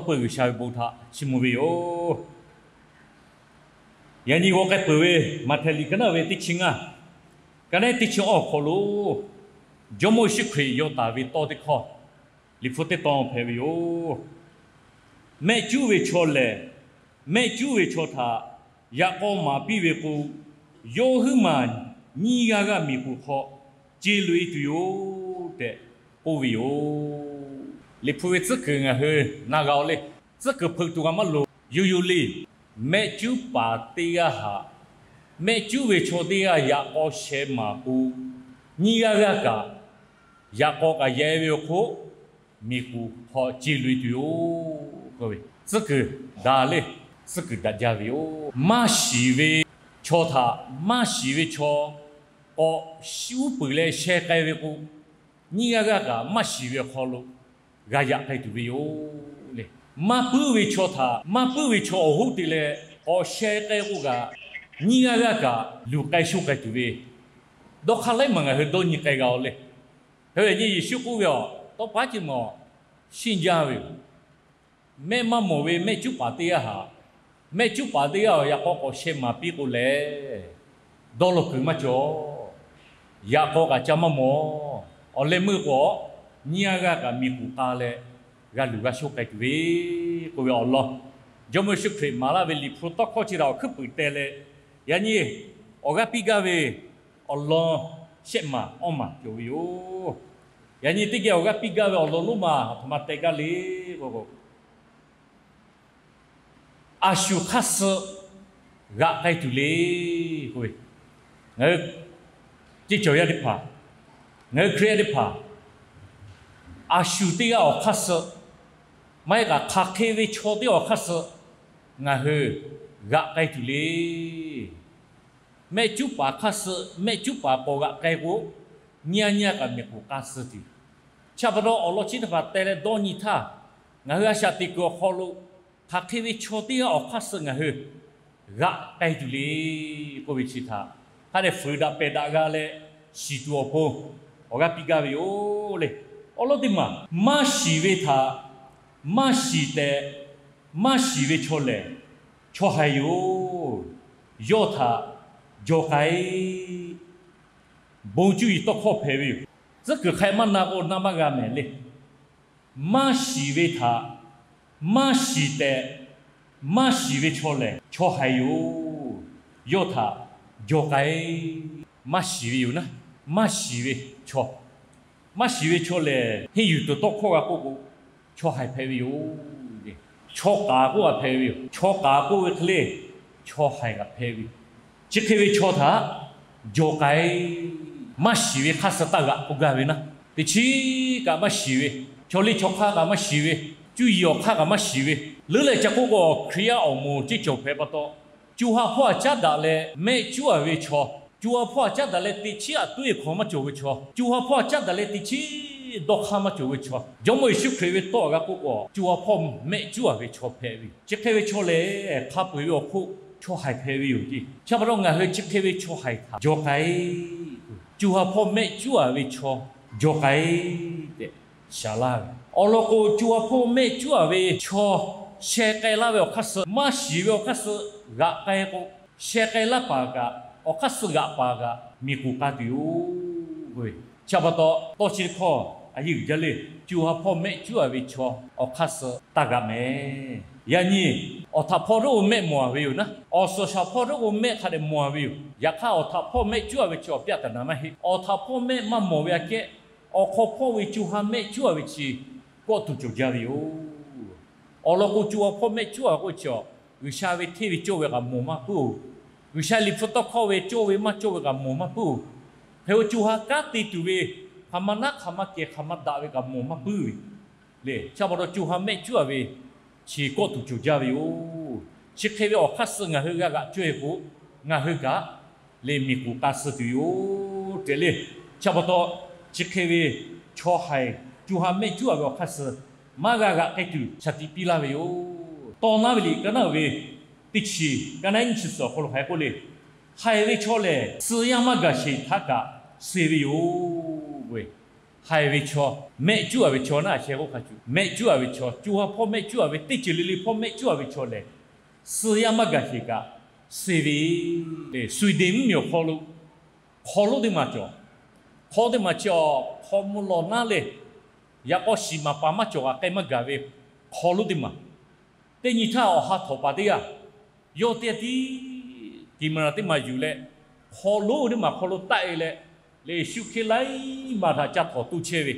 Peuˬ G'uiˬsha ve bon htaꞈ chiˇ mvuh ve yoˬ. Yaꞈ nyi g'aw k'ai peuˬ ve Maꞈhtehˍ liꞈ ka naˆ ve teˇ chi ngaˇ, ka naˆ teˇ chi awˇ awˬ hk'aw lo Jawˇmawˇ Yeˍsuˆ Hkriꞈ yaw taˍ ve tawˇ teˇ hkawˇ, Liꞈ hpu teˇ tawn hpehꞈ ve yoˬ. Mehˆ cuˉ ve chaw lehˬ, mehˆ cuˉ ve chaw htaꞈ yaꞈ k'aw maˍ piˇ ve k'o, yawˇ huiˉ maˬ nyiˇ g'aˇ g'aˇ miˬ k'oˍ hk'aw ce loꞈ e tuˬ yoˬ tehꞈ k'oˆ ve yoˬ. Liꞈ hpu ve tcuhˉ kuiˬ ngaˬ hui na g'a-o le. Tcuhˉ kuiˬ hpeuꞈ tuˬ kaꞈ maˇ loˍ, yoˬ yoˬ le. Mehˆ cuˉ paˍ teˇ g'aˇ htaꞈ mehˆ cuˉ ve chaw teˇ g'aˇ yaꞈ k'aw sheh maˍ k'o, nyiˇ g'aˇ g'aˇ kaꞈ yaꞈ k'aw kaꞈ yaꞈ e ve awˬ hk'oˆ, miˬ k'oˍ hk'aw ce loꞈ e tuˬ yoˬ. Tcuhˉ kuiˬ daꞈ le. Tcuhˉ kuiˬ daꞈ jaˇ ve yoˬ. Maˇ shiˍ ve chaw htaꞈ maˇ shiˍ ve chaw k'awꞈ shuˉ puiˍ leh sheh k'ai ve k'o, nyiˇ g'aˇ g'aˇ kaꞈ maˇ shiˍ ve awˬ hk'aw lo g'a yaꞈ k'ai tuˬ ve yoˬ le. Maˇ puiˉ ve chaw htaꞈ maˇ puiˉ ve chaw awˬ hoˉ te leh k'awꞈ sheh k'ai k'o kaꞈ, nyiˇ g'aˇ g'aˇ kaꞈ luˬ k'ai shoˆ k'ai tuˬ ve, dawˇ hk'aˇ laiˉ maˬ ngaˬ hui dawˇ nyi k'ai g'a-o le. Hk'e ve nyi Yeˍsuˆ k'oˆ ve, Awˬ tawˇ paˉ ceˇ mawˬ, shinˉ jaˇ ve yoˬ. Mehˆ maˇ mawˬ ve mehˆ cuˉ paˍ teˇ g'aˇ htaꞈ mehˆ cuˉ paˍ teˇ g'aˇ awˬ yaꞈ k'aw k'awꞈ sheh maˍ piˇ k'o lehˬ, dawˇ law kuiˬ maˇ cawˬ. Yaꞈ k'aw kaꞈ ca maˇ mawˬ. Awˬ leh meuˇ k'o, nyiˇ g'aˇ g'aˇ kaꞈ miˬ k'oˍ k'a leh g'a luˬ g'a shoˆ k'ai tuˬ ve k'oˆ ve awˬ lawn, Jawˇmawˇ Yeˍsuˆ Hkriꞈ maˍ laˇ ve Liꞈ hpu tawˇ hkawˇ chi htaꞈ awˬ hkuiˉ puiˍ teh leh, yaꞈ nyi awˬ g'aˇ piˇ gaˇ ve awˬ lawn shehˆ maˬ awˇ maˬ cawˬ ve yoˬ. Yaꞈ nyi teˇ geh awˬ g'aˇ piˇ gaˇ ve awˬ lawn lonˉ ma aˬ htoꞈ ma teh gaˇ le k'o, a shu hk'aˇ suh g'aꞈ k'ai tuˬ le k'oˆ ve, ngaˬ hui ceˇ cawˬ yaˇ teˇ hpaˍ, ngaˬ hui Hkriꞈ yaˇ teˇ hpaˍ, a shu teˇ g'aˇ awˬ hk'aˇ suh, maˇ heˆ kaꞈ hk'aˬ hk'e ve chaw teˇ g'aˇ awˬ hk'aˇ suh ngaˬ hui g'aꞈ k'ai tuˬ le. Mehˆ cuˉ paˍ hk'aˇ suh mehˆ cuˉ paˍ k'awꞈ g'aꞈ k'ai k'o, nyiˇ g'aˇ nyiˇ g'aˇ kaꞈ miˬ k'oˍ k'a suh tuˬ. Chi pa taw awˬ lawn chi teˇ hpaˍ teh leh dawˇ nyi htaˇ, ngaˬ hui a shaꞈ teꞈ kuiˬ awˬ hk'aw lo hk'aˬ hk'e ve chaw teˇ g'aˇ awˬ hk'aˇ suh ngaˬ hui g'aꞈ k'ai tuˬ le k'oˆ ve chi htaꞈ hk'a dehꞈ fuiˍ daꞈ pehˬ daꞈ g'a leh shiˍ tuˬ awˬ pon awˬ g'aˇ piˇ gaˇ ve yoˬ le. Awˬ lawn teˇ maˬ, maˇ shiˍ ve htaꞈ maˇ shiˍ tehꞈ maˇ shiˍ ve chaw lehˬ, chaw haiˬ yoˬ. Yawˇ htaꞈ jaw k'ai. Bon cuˇ yiˍ tawˇ hkawˇ hpehꞈ ve yoˬ. Tcuhˉ kuiˬ hk'a maˇ na k'o na maˇ g'a mehˍ le. Maˇ shiˍ ve htaꞈ maˇ shiˍ tehꞈ maˇ shiˍ ve chaw lehˬ, chaw haiˬ yoˬ. Yawˇ htaꞈ jaw k'ai. Maˇ shiˍ ve yoˬ naˉ, maˇ shiˍ ve chaw, maˇ shiˍ ve chaw lehˬ, henˇ yuˬ tuˬ tawˇ hkawˇ g'a k'oˆ k'o, chaw haiˬ hpehꞈ ve yoˬ. Chaw k'aˍ k'oˆ g'a hpehꞈ ve yoˬ. Chaw k'aˍ k'oˆ ve hk'e le, chaw haiˬ g'a hpehꞈ ve yoˬ. Chi hk'e ve chaw htaꞈ jaw k'ai. Maˇ shiˍ ve hk'aˇ suh taˇ g'aꞈ k'oˆ gaˇ ve naˉ, teˇ chiˉ kaꞈ maˇ shiˍ ve, chaw liˇ chaw hk'aˇ kaꞈ maˇ shiˍ ve, cuˇ yiˍ awˬ hk'aˇ kaꞈ maˇ shiˍ ve, leuˉ leh ca k'oˆ k'o, Hkriꞈ yaˇ awˬ moˍ ceˇ cawˬ hpehꞈ pa taw, co ha hpawˇ htaꞈ caˉ daꞈ leh mehˆ cuˉ a ve chaw, co ha hpawˇ htaꞈ caˉ daꞈ leh teˇ chiˉ aꞈ tuˉ e hk'aw maˇ cawˬ ve chaw, co ha hpawˇ htaꞈ caˉ daꞈ leh teˇ chiˉ dawˇ hk'aˇ maˇ cawˬ ve chaw, Jawˇmawˇ Yeˍsuˆ Hkriꞈ ve tawˇ g'a k'oˆ k'o, co ha hpawˇ mehˆ cuˉ a ve chaw hpehꞈ ve yoˬ. Chi hk'e ve chaw lehˬ, hk'a peu-eˬ ve awˬ hk'oˆ chaw haiˬ hpehꞈ ve yoˬ ceˇ. Chi pa taw ngaˬ hui chi hk'e ve chaw haiˬ htaꞈ jaw k'ai. Co ha hpawˇ mehˆ cuˉ a ve chaw jaw k'ai tehꞈ shaˍ laˇ ve. Awˬ lawn k'o, co ha hpawˇ mehˆ cuˉ a ve chaw sheh k'ai laˇ ve awˬ hk'aˇ suh, maˇ shiˍ ve awˬ hk'aˇ suh g'aꞈ k'ai k'o, sheh k'ai laˇ paˍ kaꞈ, awˬ hk'aˇ suh g'aꞈ paˍ kaꞈ miˬ k'oˍ k'a tuˬ yoˬ. Chi pa taw, tawˇ chi teˇ hkawˇ a yeˇ uiˍ jaˇ le. Co ha hpawˇ mehˆ cuˉ a ve chaw awˬ hk'aˇ suh taˇ g'aꞈ mehˍ. Yaꞈ nyi awˬ htaꞈ hpawˇ htaˇ k'o mehˆ mawˬ a ve yoˬ naˉ, awˬ suhˍ shaˍ hpawˇ htaˇ k'o mehˆ hk'a dehꞈ mawˬ a ve yoˬ. Yaꞈ hk'aˇ, awˬ htaꞈ hpawˇ mehˆ cuˉ a ve chaw awˬ pyaˆ taˍ naˍ maˇ heˆ. Awˬ htaꞈ hpawˇ mehˆ maˇ mawˬ ve aꞈ kehˉ, awˬ hk'aw hpawˇ ve co ha mehˆ cuˉ a ve chi kawˆ tuˬ cawˬ jaˇ ve yoˬ. Awˬ lawn k'o, co ha hpawˇ mehˆ cuˉ a k'oˆ ve chi, G'uiˬsha ve hteˇ ve cawˇ ve kaꞈ mawˬ maˇ puiˉ-oˬ. G'uiˬsha liꞈ hpu tawˇ hkawˇ ve cawˇ ve maˇ cawˇ ve kaꞈ mawˬ maˇ puiˉ-oˬ. Hk'e k'o, co ha kanˉ te tuˬ ve hk'aˬ ma naˉ hk'aˬ ma kehˬ hk'aˬ ma daꞈ ve kaꞈ mawˬ maˇ puiˉ ve le. Chi pa taw co ha mehˆ cuˉ a ve chi kawˆ tuˬ cawˬ jaˇ ve yoˬ. Chi hk'e ve awˬ hk'aˇ suh ngaˬ hui g'a g'aꞈ cawˇ e k'o, ngaˬ hui kaꞈ le miˬ k'oˍ k'a suh tuˬ yoˬ tehꞈ le. Chi pa taw, chi hk'e ve chaw haiˬ co ha mehˆ cuˉ a ve awˬ hk'aˇ suh maˇ g'a g'aꞈ k'ai tuˬ shaˍ tiꞈ piˇ laˇ ve yoˬ. Tawˇ naˉ ve liꞈ ka naˉ uiˍ ve teˇ chi, ka naˉ nyiˇ chi suhˍ awˬ hk'aw lo hk'aˬ hk'e k'oˆ le, Haiˬ ve chaw lehˬ, suh yaˇ maˇ gaˬ sheˍ htaˇ kaꞈ suh ve yoˬ. Haiˬ ve chaw, mehˆ cuˉ a ve chaw naˉ sheh k'oˆ hk'a shuˍ, mehˆ cuˉ a ve chaw, co ha hpawˇ mehˆ cuˉ a ve, teˇ ceuˬ le le hpawˇ mehˆ cuˉ a ve chaw lehˬ, suh yaˇ maˇ gaˬ sheˍ kaꞈ, suh ve le. Sweden mvuhˇmiˬ awˬ hk'aw lo hk'aw lonˉ teˇ maˬ cawˬ. Hk'aw teˇ maˬ chi awˬ hk'aw mvuh lawˬ naˉ leh, yaꞈ k'aw shiˍ maˍ paˍ maˇ cawˬ kaꞈ k'ai maˇ gaˬ ve hk'aw lonˉ teˇ maˬ. Teˇ nyi htaˇ awˬ ha htawꞈ paˍ teˇ g'aˇ yawˇ teˇ g'aˇ tiˉ camera teˇ maˬ yuˬ leh, hk'aw lonˉ teˇ maˬ hk'aw lo taˆ e leh, Yeˍsuˆ Hkriꞈ laiˉ maˬ htaꞈ ca htawnˍ toˇ chehˇ ve,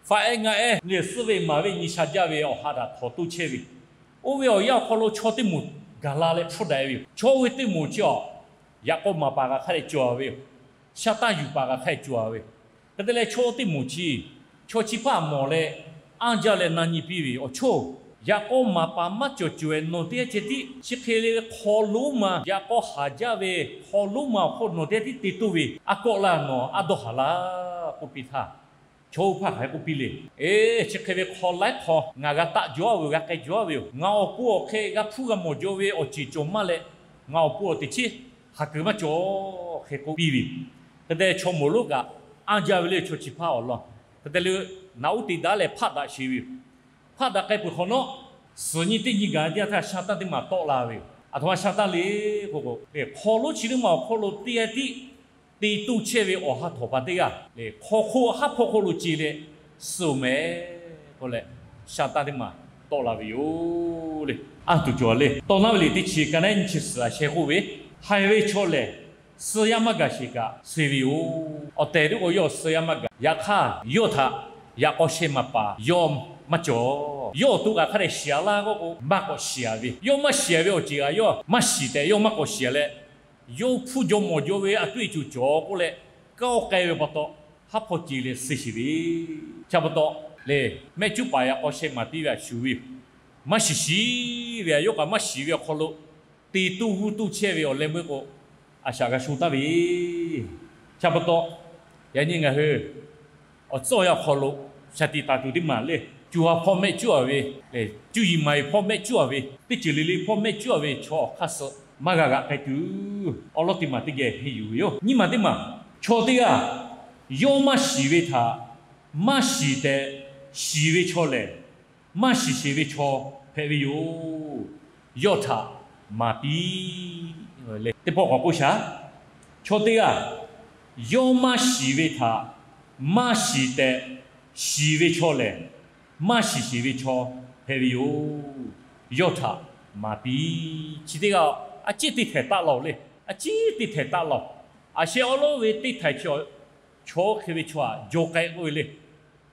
faꞈ ehˉ ngaˆ ehˉ lehˬ suhˆ ve maˍ ve nyi sha jaˇ ve awˬ ha htaꞈ htawnˍ toˇ chehˇ ve, oˇ ve awˬ yanˇ awˬ hk'aw lo chaw teˇ moˍ gaˬ la leh hpfuhˇ daꞈ e ve yoˬ. Chaw oˇ ve teˇ moˍ chi awˬ yaꞈ k'aw maˍ paˍ kaꞈ hk'a dehꞈ cawˬ ve yoˬ. Sha taˇ yuˬ paˍ kaꞈ hk'a dehꞈ cawˬ ve. Hk'e te leh chaw oˇ teˇ moˍ chi chaw chi hpaˇ mawˬ leh, anˇ jaˇ leh na nyi piˇ ve, Awˬ chawˇ-oˬ, yaꞈ k'aw maˍ paˍ maˇ cawˬ cawˬ-e nawˬ teˇ g'aˇ ceh tiˉ chi hk'e le ve hk'aw lonˉ ma yaꞈ k'aw haˍ jaˇ ve hk'aw lonˉ ma awˬ hk'oˆ nawˬ teˇ g'aˇ tiˉ te toˇ ve, a kawˆ la nawˬ a dawˇ haˍ laˇ k'oˆ piˇ htaˇ, chaw oˇ hpaˇ hk'aˬ hk'e k'oˆ piˇ le. Eˬ, chi hk'e ve hk'aw laiˉ hk'aw ngaˬ g'a taˆ jaw ve, g'a k'ai jaw ve yoˬ. Ngaˬ awˬ pon awˬ hk'e g'a hpuˇ g'a mawˬ jaw ve awˬ ceuˬ cawˬ maˇ leh, ngaˬ awˬ pon awˬ teꞈ chiˉ haˍ kuiˬ maˇ cawˬ hk'e k'oˆ piˇ ve yoˬ. Hk'e te chaw moˍ lonˉ kaꞈ anˇ jaˇ ve le, chaw chi hpaˇ awˬ lawn. Hk'e te leh naꞈ uˉ te daꞈ leh hpaˆ daꞈ sheˍ ve yoˬ. Hpaˆ daꞈ k'ai peuˬ hk'awꞈ nawˉ, suhˍ nyi teˇ nyi gaˬ teˇ yanˇ htaˇ sha taˇ teˇ maˬ tawˆ la ve yoˬ. Aˬ htoꞈ ma sha taˇ le k'o, hk'aw lonˉ chi teˇ maˬ awˬ hk'aw lo teˇ g'aˇ tiˉ te toˇ chehˇ ve awˬ ha htawꞈ paˍ teˇ g'aˇ lehˬ, hk'aw hk'oˆ haˉ hpawˇ hk'oˆ lo ce leh suh-oˬ mehˍ k'oˆ leh, sha taˇ teˇ maˬ tawˆ la ve yoˬ le. Anˇ tuˬ cawˬ le. Tawˇ naˉ ve liꞈ teˇ chi ka naˉ nyi chi suhˍ a sheh k'oˆ ve, haiˬ ve chaw lehˬ, suh yaˇ maˇ gaˬ sheˍ kaꞈ suh ve yoˬ. Awˬ tehˬ teˇ k'o yawˇ suh yaˇ maˇ gaˬ. Yaꞈ hk'aˇ yawˇ htaꞈ yaꞈ k'aw sheh maˍ paˍ yawˇ maˇ cawˬ. Yawˇ awˬ to kaꞈ hk'a dehꞈ shiˍ a laˇ k'oˆ k'o, maˇ k'awꞈ shiˍ a ve. Yawˇ maˇ shiˍ a ve awˬ ceuˬ kaꞈ yawˇ maˇ shiˍ tehꞈ yawˇ maˇ k'awꞈ shiˍ a leh, yawˇ hpuˇ jaw mawˬ jaw ve a tuˆ e cuˬ cawˬ k'oˆ leh, kaˇ oˇ k'ai ve pa taw, haˉ hpawˇ ce leh suh sheˍ ve. Chi pa taw lehˬ, mehˆ cuˉ paˍ yaꞈ k'aw sheh maˍ piˇ ve a shuˍ ve yoˬ. Maˇ shiˍ shiˍ ve a yawˇ kaꞈ maˇ shiˍ ve awˬ hk'aw lo te toˇ g'uˇ toˇ chehˇ ve awˬ leh meuˇ k'o, a shaꞈ g'a sho taˍ ve. Chi pa taw, yaꞈ nyi ngaˬ hui awˬ tcuhˇ awˬ yanˇ awˬ hk'aw lo shaˍ tiꞈ taˍ tuˬ teˇ maˬ le, co ha hpawˇ mehˆ cuˉ a ve lehˬ, cuˇ yiˍ maˍ yiˍ hpawˇ mehˆ cuˉ a ve, teˇ ceuˬ le le hpawˇ mehˆ cuˉ a ve chaw awˬ hk'aˇ suh maˇ g'a g'aꞈ k'ai tuˬ, awˬ lawˉ teˇ maˬ teˇ geh henˇ yuˬ ve yoˬ. Nyiˇ maˬ teˇ maˬ, chaw teˇ g'aˇ yawˇ maˇ shiˍ ve htaꞈ maˇ shiˍ tehꞈ shiˍ ve chaw lehˬ, maˇ shiˍ sheˍ ve chaw hpehꞈ ve yoˬ. Yawˇ htaꞈ maˍ piˇ le. Teˇ pawˆ k'awꞈ k'oˆ shaˍ. Chaw teˇ g'aˇ yawˇ maˇ shiˍ ve htaꞈ maˇ shiˍ tehꞈ shiˍ ve chaw lehˬ, maˇ shiˍ sheˍ ve chaw hpehꞈ ve yoˬ. Yawˇ htaꞈ maˍ piˇ. Chi teˇ g'aˇ a ciˉ teˇ htehˍ taˆ laˇ-oˬ le. A ciˉ teˇ htehˍ taˆ laˇ-oˬ. A sheh awˉ lawˉ ve teˇ htaiˍ chi chaw hk'e ve chaw htaꞈ jaw k'ai k'oˆ ve le.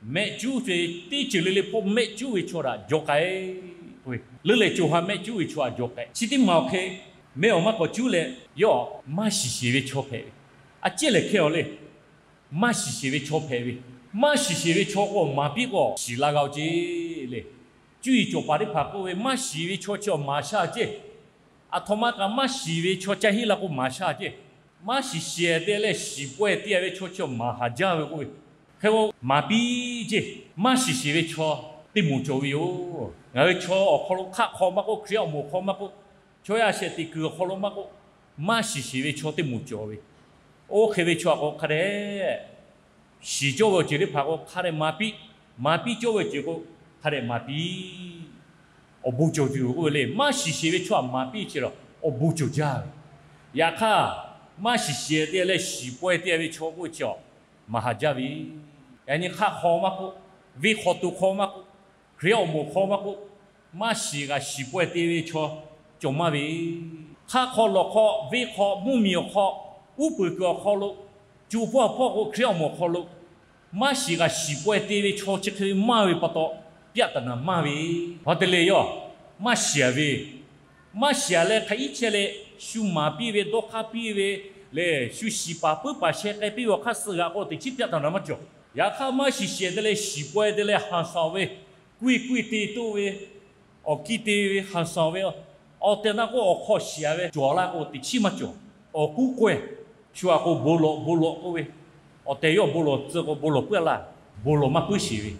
Mehˆ cuˉ ve, teˇ ceuˬ le le hpawˇ mehˆ cuˉ ve chaw htaꞈ jaw k'ai k'oˆ ve. Leuˉ leh co ha mehˆ cuˉ ve chaw htaꞈ jaw k'ai. Chi teˇ maˬ awˬ hk'e mehˆ awˬ maˇ k'awꞈ cuˉ leh, yawˇ maˇ shiˍ sheˍ ve chaw hpehꞈ ve. A ciˉ lehˬ hkehˇ-aw le. Maˇ shiˍ sheˍ ve chaw hpehꞈ ve. Maˇ shiˍ sheˍ ve chaw k'o maˍ piˇ k'o shiˍ la g'a-o ceˇ le. Cuˇ yiˍ cawˬ paˍ teˇ hpaˍ k'oˆ ve, maˇ shiˍ ve chaw chi awˬ maˍ shaˇ ceˇ. Aˬ htoꞈ ma kaꞈ maˇ shiˍ ve chaw ca henˇ la k'o maˍ shaˇ ceˇ. Maˇ shiˍ sheˍ te leh shiˍ pawehˇ te ve chaw chi awˬ maˍ haˍ jaˇ ve k'oˆ ve. Hk'e k'o maˍ piˇ ceˇ. Maˇ shiˍ sheˍ ve chaw teˇ moˍ cawˬ ve yoˬ. Ngaˬ hui chaw awˬ hk'aw lo hk'aˆ hk'aw maˇ k'oˆ, Hkriꞈ awˬ moˍ hk'aw maˇ k'oˆ, chaw yaˇ shehˍ teꞈ kuiˬ awˬ hk'aw lo maˇ k'oˆ, maˇ shiˍ sheˍ ve chaw teˇ moˍ cawˬ ve. Oˇ hk'e ve chaw k'o hk'a dehꞈ shiˍ cawˇ ve awˬ ceuˬ teˇ hpaˍ k'o hk'a dehꞈ maˍ piˇ. Maˍ piˇ cawˇ ve awˬ ceuˬ k'o hk'a dehꞈ maˍ piˇ. Awˬ bon cawˬ tuˬ yoˬ k'oˆ ve le. Maˇ shiˍ sheˍ ve chaw htaꞈ maˍ piˇ chi awˬ bon cawˬ jaˇ ve. Yaꞈ hk'aˇ, maˇ shiˍ sheˍ te leh shiˍ pawehˇ te ve chaw k'oˆ ve chi maˍ haˍ jaˇ ve. Yaꞈ nyi hk'aˆ hk'aw maˇ k'oˆ, venˇ hk'aw to hk'aw maˇ k'oˆ, Hkriꞈ awˬ moˍ hk'aw maˇ k'oˆ, maˇ shiˍ kaꞈ shiˍ pawehˇ te ve chaw cawˬ maˇ ve. Hk'aˆ hk'aw lawˬ hk'aw, venˇ hk'aw, mvuhˇmiˬ awˬ hk'aw, uˉ peunˍ kuiˬ awˬ hk'aw lo, co hpawˇ hpawˇ k'o Hkriꞈ awˬ moˍ hk'aw lo maˇ shiˍ kaꞈ shiˍ pawehˇ te ve chaw chi hk'e ve maˇ ve pa taw, ပြဿနာ maˇ ve. Hk'aˬ hk'e te leh yawˇ maˇ shiˍ ve, maˇ shiˍ leh hk'aˬ iˉ chehˇ leh shu maˍ piˇ ve, dawˇ hk'aˇ piˇ ve lehˬ, shu shiˍ paˍ puiˉ paˍ sheh k'ai piˇ ve awˬ hk'aˇ suh g'aꞈ k'o teꞈ chiˉ ပြဿနာ maˇ cawˬ. Yaꞈ hk'aˇ maˇ shiˍ sheˍ te leh shiˍ pawehˇ te leh haˍ sanˍ ve, kuˇ iˉ kuˇ iˉ te toˇ ve, awˬ kiˇ te ve haˍ sanˍ ve, awˬ tehˬ na k'o awˬ hk'aw shiˍ ve cawˬ laˇ k'o teꞈ chiˉ maˇ cawˬ. Awˬ kuˉ k'awehˇ, shu aꞈ k'o bon lawˬ bon lawˬ k'oˆ ve, awˬ tehˬ yawˇ bon lawˬ tcuh k'o bon lawˬ puiˉ laˇ, bon lawˬ maˇ puiˉ sheˍ ve,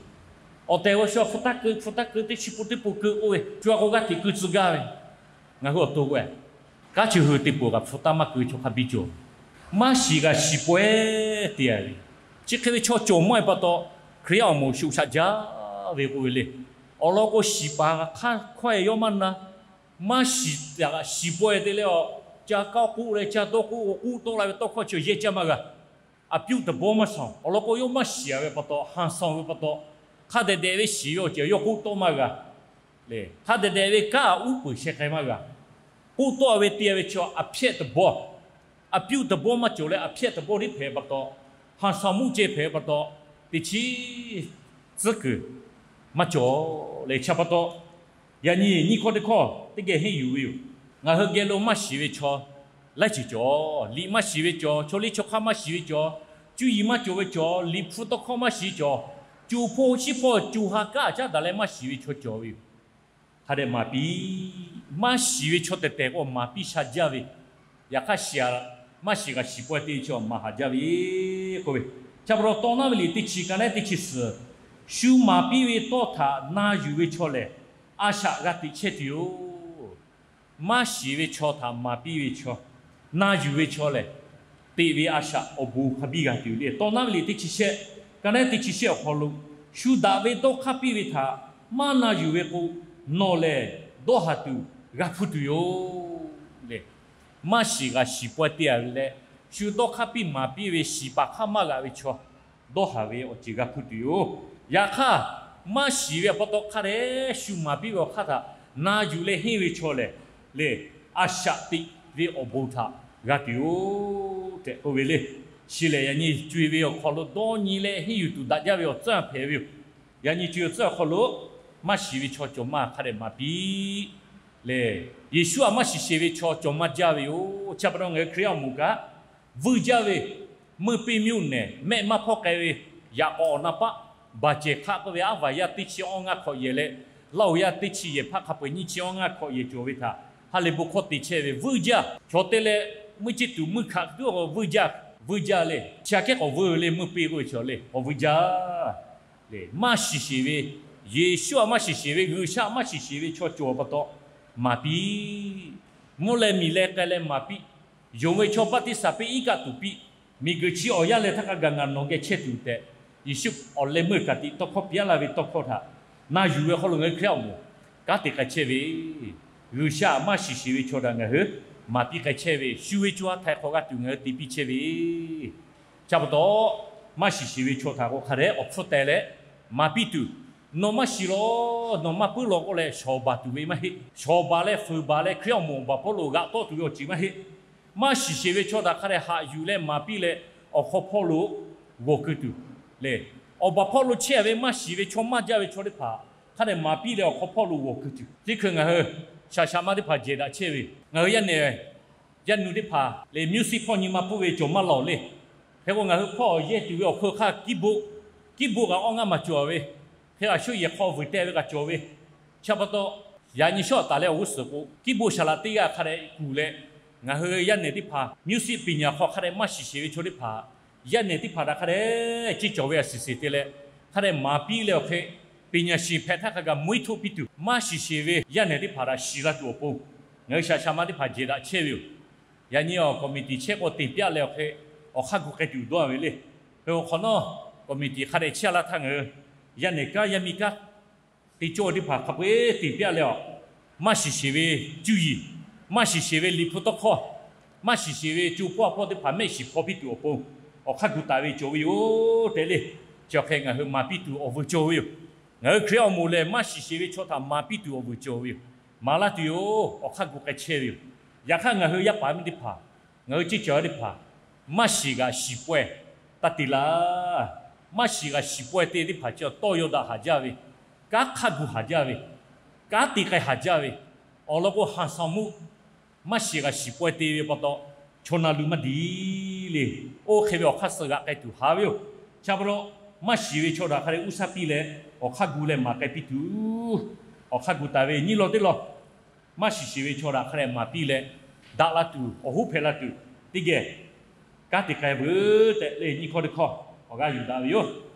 awˬ tehˬ g'aw shu hpu taˇ keu hpu taˇ keu teˇ chi pun teˇ pun keu k'oˆ ve, shu aꞈ k'o g'aˇ hteꞈ keu tcuh gaˇ ve. Ngaˬ hui awˬ to k'o, kanˉ chi hui teˇ pun kaꞈ hpu taˇ maˇ keu chaw hk'a biˇ cawˬ. Maˇ shiˍ kaꞈ shiˍ pawehˇ te ve, chi hk'e ve chaw cawˬ maˇ ve pa taw, Hkriꞈ yaˇ awˬ moˍ shuˍ shaꞈ jaˇ ve k'oˆ ve le. Awˬ lawn k'o, shiˍ paˍ hk'aˇ hkawˇ e yawˇ maˇ na. Maˇ shiˍ taꞈ shiˍ pawehˇ te leh, awˬ ca kaˇ k'oˆ leh ca dawˇ k'oˆ k'oˆ tawˆ la ve tawˇ hkawˇ chi yehˇ caˇ maˇ g'a. A pyuˆ teˇ bawˇ maˇ sanˍ. Awˬ lawn k'o, yawˇ maˇ shiˍ ve pa taw, haˍ sanˍ ve pa taw, hk'a dehꞈ dehꞈ ve shiˍ ve awˬ ceuˬ yawˇ k'oˆ tawˆ maˇ g'a. Hk'a dehꞈ dehꞈ ve kanˉ uˉ peunˍ sheh k'ai maˇ g'a. K'oˆ tawˆ ve te ve chi a hpyehˇ teˇ bawˇ, a pyuˆ teˇ bawˇ maˇ cawˬ leh, a hpyehˇ teˇ bawˇ teˇ hpehꞈ pa taw, haˍ sanˍ mvuhˇ ceh hpehꞈ pa taw, teˇ chiˉ tcuhˉ kuiˬ maˇ cawˬ leh, chi pa taw, yaꞈ nyi nyiˇ hkawˇ teˇ hkawˇ teˇ geh henˇ yuˬ ve yoˬ. Ngaˬ hui geh lo maˇ shiˍ ve chaw laiˉ ceuˬ cawˬ. Liꞈ maˇ shiˍ ve cawˬ, chaw liˇ chaw hk'aˇ maˇ shiˍ ve cawˬ, cuˇ yiˍ maˇ cawˬ ve cawˬ, liꞈ hpu tawˇ hkawˇ maˇ shiˍ ve cawˬ, co hpawˇ shiˉ hpawˇ co ha kaˉ caˉ daꞈ leh maˇ shiˍ ve chaw cawˬ ve yoˬ. Hk'a dehꞈ maˍ piˇ. Maˇ shiˍ ve chaw tehˬ tehˬ k'o maˍ piˇ sha jaˇ ve. Yaꞈ hk'aˇ shiˍ, maˇ shiˍ kaꞈ shiˍ pawehˇ te ve chaw maˍ haˍ jaˇ ve k'oˆ ve, chi pa taw Tawˇ naˉ ve liꞈ teˇ chi ka naˉ teˇ chi suhˍ, shu maˍ piˇ ve tawˇ htaꞈ na yuˬ ve chaw lehˬ, a shaꞈ g'a teꞈ chehˇ tuˬ yoˬ. Maˇ shiˍ ve chaw htaꞈ maˍ piˇ ve chaw, na yuˬ ve chaw lehˬ, teꞈ ve a shaꞈ awˬ bon hk'a biˇ g'a tuˬ le. Tawˇ naˉ ve liꞈ teˇ chi shehˆ, ka naˉ teˇ chi shehˆ awˬ hk'aw lo, shu daꞈ ve dawˇ hk'aˇ piˇ ve htaꞈ maˇ na yuˬ ve k'o, nawˬ lehˬ dawˇ haˍ tuˬ g'a hpuˇ tuˬ yoˬ le. Maˇ shiˍ g'a shiˍ pawehˇ te a ve leh, shu dawˇ hk'aˇ piˇ maˍ piˇ ve shiˍ paˍ hk'aˇ maˇ g'aꞈ ve chaw, dawˇ haˍ ve awˬ ceuˬ g'a hpuˇ tuˬ yoˬ. Yaꞈ hk'aˇ, maˇ shiˍ ve pa taw hk'a dehꞈ shu maˍ piˇ ve awˬ hk'aˇ htaꞈ na yuˬ leh henˇ ve chaw lehˬ, le, a shaꞈ teꞈ ve awˬ bon htaꞈ g'a tuˬ yoˬ tehꞈ k'oˆ ve le. Chi lehˬ, yaꞈ nyi co e ve awˬ hk'aw lo dawˇ nyi leh henˇ yuˬ tuˬ daꞈ jaˇ ve awˬ tcuhˉ hpehꞈ ve yoˬ. Yaꞈ nyi co e awˬ tcuhˉ awˬ hk'aw lo, maˇ shiˍ ve chaw cawˬ maˇ hk'a dehꞈ maˍ piˇ le. Yeˍsuˆ a maˇ shiˍ sheˍ ve chaw cawˬ maˇ jaˇ ve yoˬ. Chi pa taw ngaˬ hui Hkriꞈ yaˇ awˬ moˍ kaꞈ, vuiˇ jaˇ ve, เมืองเปตง မြို့နယ် mehˆ maˇ hpawˇ k'ai ve, yaꞈ k'awꞈ awˬ na paˆ, บาดเจ็บ hk'aˆ k'oˆ ve aˉ vaˬ yaˇ teˇ chi awˇ ngaˇ hkawꞈ yehˬ leh, laˇ oˬ yaˇ teˇ chi yehˬ hpaˇ hk'a peu-eˬ nyiˇ chi awˇ ngaˇ hkawꞈ yehˬ cawˬ ve htaꞈ ha lehˬ bon hkawˇ te chehˇ ve vuiˇ jaˇ. Chaw te leh, meuˇ ceˇ tuˬ meuˇ hkaꞈ tuˉ k'awꞈ vuiˇ jaˇ, vuiˇ jaˇ le. Chi aꞈ kehˉ k'awꞈ vuiˇ ve le, เมืองเปตง k'oˆ ve chaw le k'awꞈ vuiˇ jaˇ. Maˇ shiˍ sheˍ ve, Yeˍsuˆ a maˇ shiˍ sheˍ ve, G'uiˬsha a maˇ shiˍ sheˍ ve chaw cawˬ pa taw, maˍ piˇ. Mvuhˇ leh miˬ leh k'ai leh maˍ piˇ. Yonˍ ve chaw baˆtiˆsaˬ piˇ iˉ kaˆ tuˬ piˇ. Miˬguiˬ chi awˬ yanˇ leh htaˇ hk'a gaˬ ngaˬ nawˬ geh chehˇ tuˬ tehꞈ, Yeˍsuˆ awˬ leh meuˇ kaꞈ tiꞈ tawˇ hkawˇ piˇ laˇ ve tawˇ hkawˇ htaꞈ na yuˬ ve awˬ hk'aw lo ngaˬ hui Hkriꞈ yaˇ awˬ moˍ kanˉ te k'ai chehˇ ve, G'uiˬsha a maˇ shiˍ sheˍ ve chaw htaꞈ ngaˬ hui maˍ piˇ k'ai chehˇ ve, shu ve co ha htaiˍ hk'awꞈ g'a tuˬ ngaˬ hui te piˇ chehˇ ve, Chi pa taw, maˇ shiˍ sheˍ ve chaw htaꞈ k'o hk'a dehꞈ awˬ hpfuhˇ teh leh maˍ piˇ tuˬ, nawˬ maˇ shiˍ law, nawˬ maˇ puiˉ law k'oˆ leh shawˍ baˬ tuˬ ve maˇ heˆ. Shawˍ baˬ leh fuiˍ baˬ leh Hkriꞈ awˬ moˍ awˬ baˬ hpawˇ lo g'aꞈ tawˆ tuˬ ve awˬ ceuˬ maˇ heˆ. Maˇ shiˍ sheˍ ve chaw htaꞈ hk'a dehꞈ haꞈ yuˬ leh maˍ piˇ leh, awˬ hk'aw hpawˇ lo g'awˬ keu tuˬ le. Awˬ baˬ hpawˇ lo chehˇ ve maˇ shiˍ ve chaw maˇ jaˇ ve chaw teˇ hpaˍ hk'a dehꞈ maˍ piˇ leh awˬ hk'aw hpawˇ lo g'awˬ keu tuˬ. Teˇ hkui ngaˬ hui shaˍ shaꞈ ma teˇ hpaˍ jehˬ daꞈ chehˇ ve, ngaˬ hui yaˇ nehˬ yaˇ nu teˇ hpaˍ lehˬ, music hpawˇ nyi ma pfuhˇ ve cawˬ maˇ lawˬ le. Hk'e k'o, ngaˬ hui hpawˇ yehˇ tuˬ ve awˬ hk'aw hk'aˇ keyboard, keyboard kaꞈ awˇ ngaˇ maˬ cawˬ ve, hk'e a shu yehˬ hk'aw vuiˬ teh ve kaꞈ cawˬ ve. Chi pa taw, yaꞈ nyi shawˉ taˍ leh awˬ g'uˇ suhˍ k'o, keyboard saˍ laꞈ teˇ g'aˇ hk'a dehꞈ kuˬ leh, ngaˬ hui yaˇ nehˬ teˇ hpaˍ music ปริญญา hk'aw hk'a dehꞈ maˇ shiˍ sheˍ ve chaw teˇ hpaˍ, yaˇ nehˬ teˇ hpaˍ htaꞈ hk'a dehꞈ ceˇ cawˬ ve a shiˍ sheˍ te leh, hk'a dehꞈ maˍ piˇ leh awˬ hk'e, ปริญญา shiˍ hpehꞈ htaˇ hk'a gaˬ มวยไทย piˇ tuˬ, maˇ shiˍ sheˍ ve yaˇ nehˬ teˇ hpaˍ htaꞈ shiˍ laˇ tuˬ awˬ pon, ngaˬ hui shaˍ shaꞈ ma teˇ hpaˍ jehˬ daꞈ chehˇ ve yoˬ. Yaꞈ nyi awˬ committee chehˇ k'o တင်ပြ leh awˬ hk'e, awˬ hk'aˇ gu k'ai tuˬ dawˇ ve le. Hk'e awˬ hk'awꞈ nawˉ committee hk'a dehꞈ chehˇ laˇ htaˇ ngaˬ hui yaˇ nehˬ kanˉ yaˇ miˇ kanˉ teˇ cawˇ teˇ hpaˍ hk'a peu-eˬ တင်ပြ leh awˬ, maˇ shiˍ sheˍ ve cuˇ yiˍ, maˇ shiˍ sheˍ ve liꞈ hpu tawˇ hkawˇ, maˇ shiˍ sheˍ ve co hpawˇ a hpawˇ teˇ hpaˍ mehˆ shiˍ hpaw piˇ tuˬ awˬ pon, awˬ hk'aˇ gu taˍ ve cawˬ ve yoˬ tehꞈ le. Chi awˬ hk'e ngaˬ hui maˍ piˇ tuˬ awˬ vuiˬ cawˬ ve yoˬ. Ngaˬ hui Hkriꞈ awˬ moˍ lehˬ, maˇ shiˍ sheˍ ve chaw htaꞈ maˍ piˇ tuˬ awˬ vuiˬ cawˬ ve yoˬ. Maˍ laˇ tuˬ yoˬ. Awˬ hk'aˇ gu k'ai chehˇ ve yoˬ. Yaꞈ hk'aˇ ngaˬ hui yaˇ paˍ miˇ teˇ hpaˍ, ngaˬ hui ceˇ cawˬ ve teˇ hpaˍ, maˇ shiˍ g'aꞈ shiˍ pawehˇ taˇ te laˇ. Maˇ shiˍ g'aꞈ shiˍ pawehˇ te teˇ hpaˍ chi tawˇ yaw daꞈ haˍ jaˇ ve, kanˉ hk'aˇ gu haˍ jaˇ ve, kanˉ te k'ai haˍ jaˇ ve, awˬ lawn k'o haˍ sanˍ mvuhˇ maˇ shiˍ g'aꞈ shiˍ pawehˇ te ve pa taw, chaw na lu maˇ diˬ le. Oˇ hk'e ve awˬ hk'aˇ suh g'aꞈ k'ai tuˬ haˍ ve yoˬ. Chi pa taw, maˇ shiˍ ve chaw htaꞈ hk'a dehꞈ uˉ shaˉ piˇ leh, awˬ hk'aˇ gu leh maˍ k'ai piˇ tuˬ, awˬ hk'aˇ gu taˍ ve nyi law teˇ law, maˇ shiˍ sheˍ ve chaw htaꞈ hk'a dehꞈ maˍ piˇ leh, daꞈ la tuˬ, awˬ hoˉ hpehꞈ la tuˬ, teˇ geh kanˉ te k'ai veuˬ tehꞈ le, nyiˇ hkawˇ teˇ hkawˇ awˬ g'aˇ yuˬ daꞈ ve yoˬ.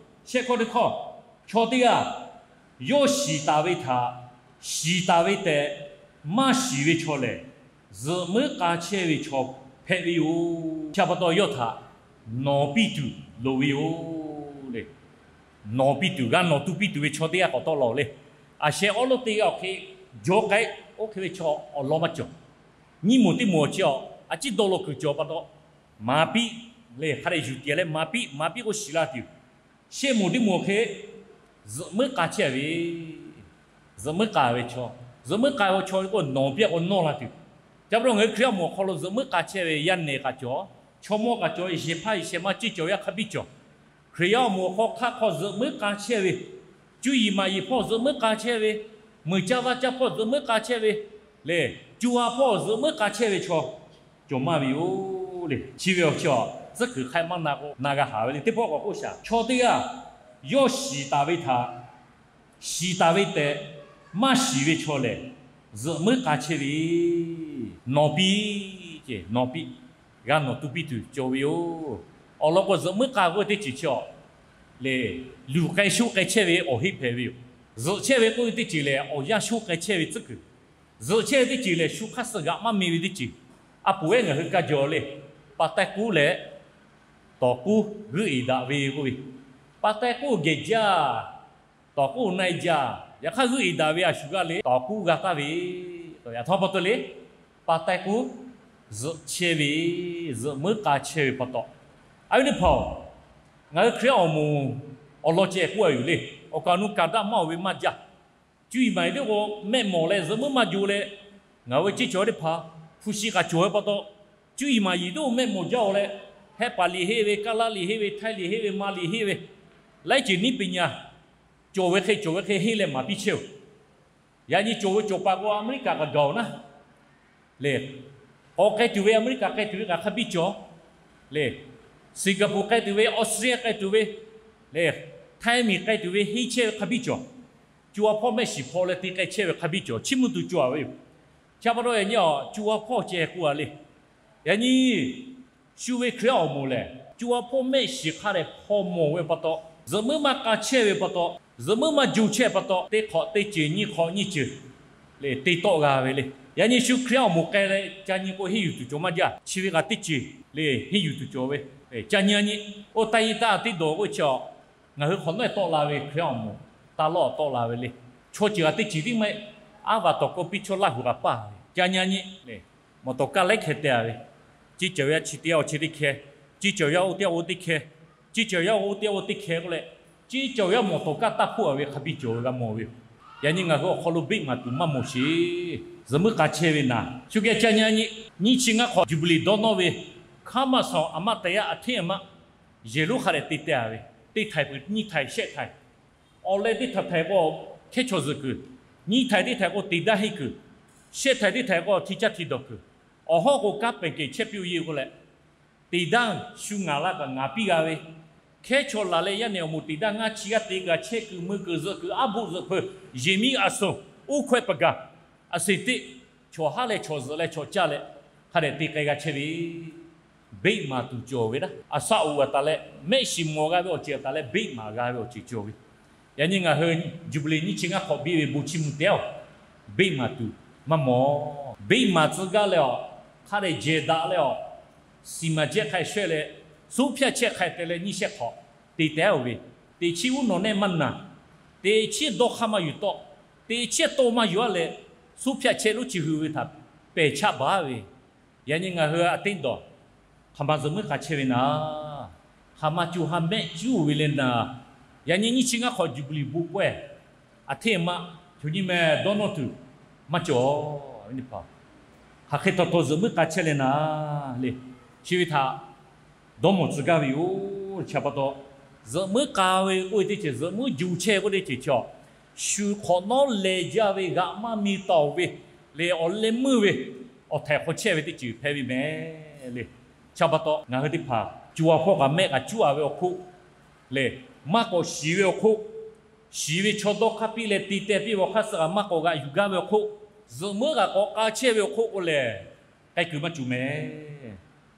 Shehˆ hkawˇ teˇ hkawˇ, chaw teˇ g'aˇ yawˇ shiˍ taˍ ve htaꞈ shiˍ taˍ ve tehꞈ maˇ shiˍ ve chaw lehˬ, zuhꞈ muiˉ k'a chehˇ ve chaw hpehꞈ ve yoˬ. Chi pa taw yawˇ htaꞈ nawˍ piˇ tuˬ loˍ ve yoˬ le. nawˬ piˇ tuˬ, g'a nawˬ tu piˇ tuˬ ve chaw teˇ g'aˇ k'awꞈ tawˆ la-oˬ le. A sheh awˉ lawˉ teˇ g'aˇ awˬ hk'e jawˇ k'ai, oˇ hk'e ve chaw awˬ lawn maˇ cawˬ. Nyiˇ moˍ teˇ moˍ awˬ chi awˬ a ciˉ dawˇ law kuiˬ cawˬ pa taw, maˍ piˇ le, hk'a dehꞈ yuˬ tiˍ leh maˍ piˇ, maˍ piˇ k'o shiˍ la tuˬ. Shehˆ moˍ teˇ moˍ awˬ hk'e zuhꞈ muiˉ k'a chehˇ ve, zuhꞈ muiˉ k'a ve chaw, zuhꞈ muiˉ k'a ve chaw k'o nawˬ piˇ k'o nawˇ la tuˬ. Ca pa taw ngaˬ hui Hkriꞈ yaˇ awˬ moˍ awˬ hk'aw lo zuhꞈ muiˉ k'a chehˇ ve yaˇ nehˬ k'a cawˬ, chaw mawˇ k'a cawˬ, yehˬ hpaˇ yehˬ shehˍ ma ceˇ cawˬ yaˇ hk'a biˇ cawˬ. Hkriꞈ yaˇ awˬ moˍ awˬ hk'aw hk'aˆ hk'aw zuhꞈ muiˉ k'a chehˇ ve, cuˇ yiˍ maꞈ yiˍ hpawˇ zuhꞈ muiˉ k'a chehˇ ve, meuˬ caˇ vaˇ caˇ hpawˇ zuhꞈ muiˉ k'a chehˇ ve, lehˬ co ha hpawˇ zuhꞈ muiˉ k'a chehˇ ve chaw cawˬ maˇ ve yoˬ le. Chi ve awˬ chi awˬ tcuhˉ kuiˬ hk'ai maˇ na k'o na g'a haˍ ve le. Teˇ pawˆ k'awꞈ k'oˆ shaˍ, chaw teˇ g'aˇ yawˇ shiˍ taˍ ve htaꞈ shiˍ taˍ ve tehꞈ maˇ shiˍ ve chaw lehˬ, zuhꞈ muiˉ k'a chehˇ ve, nawˬ piˇ, ceˇ nawˬ piˇ, g'a nawˬ tu piˇ tuˬ cawˬ ve yoˬ. Awˬ lawn k'o zuhꞈ muiˉ k'a k'oˆ ve teˇ ceuˬ chi awˬ le, luˬ k'ai shoˆ k'ai chehˇ ve awˬ heˆ hpehꞈ ve yoˬ. Zuhꞈ chehˇ ve k'oˆ ve teˇ ceuˬ lehˬ awˬ yanˇ shoˆ k'ai chehˇ ve tcuhˉ kuiˬ. Zuhꞈ chehˇ ve teˇ ceuˬ lehˬ shu hk'aˇ suh g'aꞈ maˇ mi ve teˇ ceuˬ. A poˍ ehˉ ngaˬ hui ka jawˬ le, pa taiˇ k'uˉ leh tawˍ k'uˉ g'euˆ eˍ daꞈ ve k'oˆ ve, pa taiˇ k'uˉ geh jaˇ, tawˍ k'uˉ na-e jaˇ. Yaꞈ hk'aˇ g'euˆ eˍ daꞈ ve a shu g'aˇ le tawˍ k'uˉ g'a taˍ ve, yaꞈ htaˇ pa taw le, pa taiˇ k'uˉ zuhꞈ chehˇ ve, zuhꞈ muiˉ k'a chehˇ ve pa taw, a viˉ teˇ hpaˍ-oˬ, ngaˬ hui Hkriꞈ yaˇ awˬ moˍ awˬ lawn ceh k'oˆ a yoˬ le. Awˬ kaˍ awˬ nu kaˍ daꞈ maˇ oˬ ve maˇ jaˇ. Cuˇ yiˍ maꞈ yiˍ teˇ k'o mehˆ mawˬ leh zuhꞈ muiˉ maˇ jo leh, ngaˬ hui ve ceˇ cawˬ teˇ hpaˍ hpu shi k'a cawˬ ve pa taw, cuˇ yiˍ maꞈ yiˍ teˇ k'o mehˆ mawˬ jaˇ-oˬ leh, hehˆ paˍ liꞈ henˇ ve, kaˇ laˇ liꞈ henˇ ve, htaiˇ liꞈ henˇ ve, ma liꞈ henˇ ve, laiˉ ceuˬ niˉ peꞈ nyi a cawˬ ve hk'e cawˬ ve hk'e henˇ leh maˍ piˇ chehˇ-oˬ. Yaꞈ nyi cawˬ ve cawˬ paˍ k'o Aˍmeˍriˆkaꞈ kaꞈ gaˬ-oˬ naˉ le, k'awꞈ k'ai tuˬ ve Aˍmeˍriˆkaꞈ k'ai tuˬ ve kaꞈ hk'a biˇ cawˬ le, Singapore k'ai tuˬ ve, Australia k'ai tuˬ ve le, Htaiˇ miˬ k'ai tuˬ ve henˇ chehˇ ve hk'a biˇ cawˬ. Co ha hpawˇ mehˆ shiˍ hpaw leh te k'ai chehˇ ve hk'a biˇ cawˬ. Chiˇ mvuh tuˬ cawˬ a ve yoˬ. Chi pa taw yaꞈ nyi a co ha hpawˇ ceh k'oˆ a le. Yaꞈ nyi shu ve Hkriꞈ yaˇ awˬ moˍ lehˬ, co ha hpawˇ mehˆ shiˍ hk'a dehꞈ hpaw mawˬ ve pa taw, zuhꞈ muiˉ maˇ k'a chehˇ ve pa taw, zuhꞈ muiˉ maˇ jo chehˇ pa taw, teˇ hk'awꞈ teˇ ceuˬ nyiˇ hk'awꞈ nyiˇ ceuˬ le te tawˆ g'a ve le. Yaꞈ nyi shu Hkriꞈ yaˇ awˬ moˍ k'ai leh ca nyi k'o henˇ yuˬ tuˬ cawˬ maˇ jaˇ. Chi ve kaꞈ teˇ ceuˬ le henˇ yuˬ tuˬ cawˬ ve. Ca nyi a nyi, oˇ taˇ yiˇ taˇ teˇ dawˬ k'oˆ chi a, ngaˬ hui hk'awꞈ nawˉ tawˆ la ve Hkriꞈ yaˇ awˬ moˍ taˇ lawˇ tawˆ la ve le. Chaw ceuˬ kaꞈ teˇ ceuˬ tiˉ maˇ heˆ. Aˉ vaˬ tawˍ kawˇ piˇ chaw Laˇ huˍ kaꞈ paˇ ve. Ca nyi a nyi le, mawˬ tawˍ kaˇ laiˉ hkeh te a ve, ceˇ cawˬ ve yaˇ chi teˇ g'aˇ awˬ chi teˇ hkeh, ceˇ cawˬ yaˇ oˇ teˇ g'aˇ oˇ teˇ hkeh, ceˇ cawˬ yaˇ oˇ teˇ g'aˇ oˇ teˇ hkeh k'oˆ leh, ceˇ cawˬ yaˇ mawˬ tawˍ kaˇ taˇ hpoˆ a ve hk'a biˇ cawˬ ve g'a mawˬ ve yoˬ. Yaꞈ nyi ngaˬ hui awˬ hk'aw lo beˆ maˍ tuˬ maˇ mawˬ sheˍ. Zuhꞈ muiˉ k'a chehˇ ve naˍ, shu geh ca nyi a nyi, nyiˇ chi ngaˇ hk'awꞈ Jubilee dawˇ nawˇ ve, hkaˉ maˇ shawˍ a maˇ teh yaˇ a hteˇ a maˇ yehˬ lonˉ hk'a dehꞈ te teh a ve, teˇ htaiˍ peuˬ nyiˇ htaiˍ shehˆ htaiˍ, awˬ leh teˇ htaiˍ htaiˍ k'o hkehˉ chaw zuhˬ kuiˬ, nyiˇ htaiˍ teˇ htaiˍ k'o teˇ daˇ henˇ kuiˬ, shehˆ htaiˍ teˇ htaiˍ k'o hteˇ caˇ hteˇ dawˬ kuiˬ, awˬ hawˉ k'o kanˉ pehˬ kehˬ chehˇ piˇ-oˆ ye k'o leh, teˇ daˇ shu ngaˬ la kaꞈ ngaˬ piˇ g'a ve, hkehˉ chaw laˬ leh yaˇ nehˬ awˬ moˍ teˇ daˇ ngaˇ chi g'aˇ te kaꞈ chehˇ kuiˬ meuˇ kuiˬ zuhꞈ kuiˬ aˉ boˆ zuhꞈ hpeuꞈ, yehˬ miˉ a suhˍ, uˉ hkawehˇ paˍ gaˬ, a seˍ teˆ, chaw haˉ leh chaw zuhꞈ leh chaw caˇ leh hk'a dehꞈ te k'ai g'a chehˇ ve, beˆ maˍ tuˬ cawˬ ve laˇ. A shaˆ oˍ a taˍ leh mehˆ shiˍ mawˬ g'a ve awˬ ceuˬ a taˍ leh beˆ maˍ g'a ve awˬ ceuˬ cawˬ ve. Yaꞈ nyi ngaˬ hui Jubilee nyiˇ chi ngaˇ hk'awꞈ biˇ ve bon chiˇ mvuh tehˉ-oˬ, beˆ maˍ tuˬ maˇ mawˬ. Beˆ maˍ tcuh gaˇ leh awˬ, hk'a dehꞈ jehˬ daꞈ leh awˬ, siˍ maˍ jehˇ hk'a shehˆ leh, suhˉ hpyaˇ chehˇ hk'a te leh nyiˇ shehˆ hk'awꞈ te tehˉ-oˬ ve, teˇ chiˉ uˉ nawˬ nehˆ maˇ naˬ, teˇ chiˉ dawˇ hk'aˇ maˇ yuˬ tawˆ, teˇ chiˉ tawˇ maˇ yuˬ-a leh, suhˉ hpyaˇ chehˇ lonˉ chi hui ve htaꞈ pehˬ chaˆ baˬ ve, yaꞈ nyi ngaˬ hui a teˇ dawˬ hk'aˬ ma zuhꞈ muiˉ k'a chehˇ ve naˍ, hk'aˬ ma co ha mehˆ cuˉ ve leh naˍ, yaꞈ nyi nyiˇ chi ngaˇ hk'awꞈ Jubilee bon pawehˇ, a hteˇ maˇ co nyiˇ meh dawˇ nawˇ tuˬ maˇ cawˬ. Hk'aˬ hk'e taw taw zuhꞈ muiˉ k'a chehˇ leh naˍ le, chi ve htaꞈ dawˇ mawˬ tcuh gaˇ ve yoˬ. Chi pa taw, zuhꞈ muiˉ k'a ve k'oˆ ve teˇ ceuˬ, zuhꞈ muiˉ jo chehˇ k'oˆ teˇ ceuˬ chi a, shu hk'awꞈ nawˉ leh jaˇ ve g'aꞈ maˇ mi taˍ-oˬ ve le, awˬ leh meuˇ ve awˬ htaiˍ hk'aw chehˇ ve teˇ ceuˬ hpehꞈ ve mehˍ le. Chi pa taw ngaˬ hui teˇ hpaˍ co ha hpawˇ kaꞈ mehˆ kaꞈ cuˉ a ve awˬ hk'oˆ le, maˇ k'awꞈ shiˍ ve awˬ hk'oˆ, shiˍ ve chaw dawˇ hk'aˇ piˇ leh te teh piˇ ve awˬ hk'aˇ suh kaꞈ maˇ k'awꞈ g'aꞈ yuˬ gaˇ ve awˬ hk'oˆ, zuhꞈ muiˉ kaꞈ k'awꞈ k'a chehˇ ve awˬ hk'oˆ k'o lehˬ, k'ai kuiˬ maˇ cuˬ mehˍ.